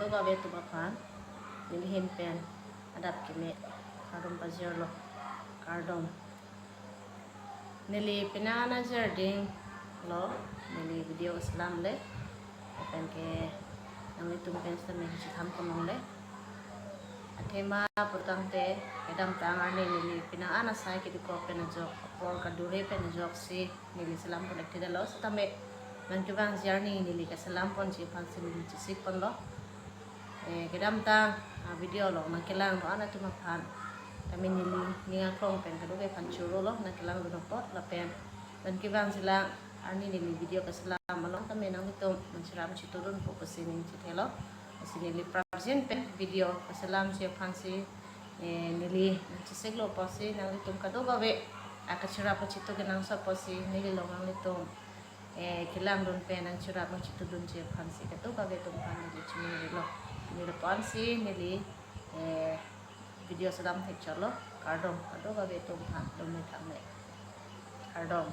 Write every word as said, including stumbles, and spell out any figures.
kadokave atum aphan neli ahin pen adap keme kardom pajirlo, kardom. Neli penang an ajir dinglo, neli video keselam le, lapen ke nanglitum pen sitame chetham ponlongle. Athema putangte kedamtang arni neli penang an asai kedikok pen ajok, apor kadure pen ajoksi neli selam pon thekthe detlo, sitame nangkevangji arni neli keselam ponji aphansi neli chesik ponlo. Eh, kedamtang, ah, video along nangkelang do-an atum aphan tame neli ning aklong pen kadokave aphan chorolo, nangkelang do apot lapen nangkevangji lang arni neli video keselam along tame nanglitum nangcherap chetudunpo pusi ning chethelo. Lasi neli prapjin pen video keselamji aphansi, eh, neli nangchesiklo pusi nanglitum kadokave, ah, kacherap kachetu kenangsot pusi neli along nanglitum, eh, kelangdun pen nangcherap nangchetudunji aphansi kadokave atum aphan neli chiningrilo. Neli ponsi neli, eh, video selam thekchotlo. Kardom kadokave atum aphan, dome thangne. Kardom.